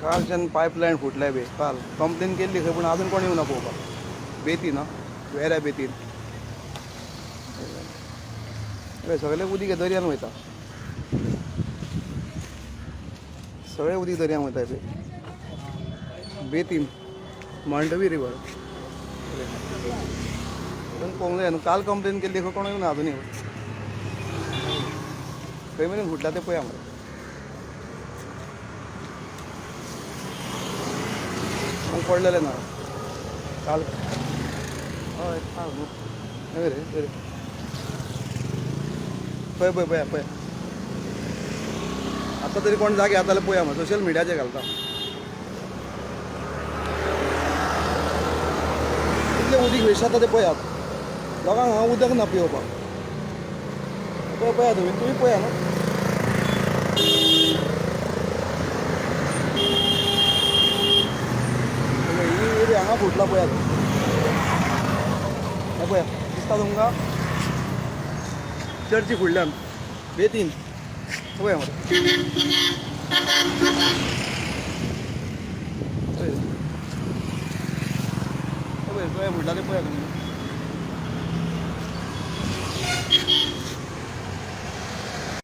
कालच्यान pipeline फुटल्या बे. काल कंप्लेन केल्ली खंय, पूण अजून कोण येवना पळोवपाक. बेतीन वेऱ्या बेतीन सगळे उदीक दर्यान वयता, सगळे उदीक दर्यान वयता. बेतीन मांडवी रिवर पळोवंक जाय न्हू. काल कंप्लेन केल्ली खंय, कोण येवना अजून. खंय मेरेन फुटला ते पळया मरे. पडलेले ना काल. हय काल न्हू. रे रे पळय पळय पळया पळय. आतां तरी कोण जागे आतां पळया मरे. सोशल मिडियाचेर घालता. कितलें उदीक वेस्ट जाता तें पळयात. लोकांक हांगा उदक ना पिवपाक. पळय पळया तुमी तुमी पळया न्हू. ही हांगा फुटला पळयात. हें पळया दिसता तुमकां चर्ची फुडल्यान बेतीन. पळया मरे. पळय पळय फुडला तें पळया तुमी.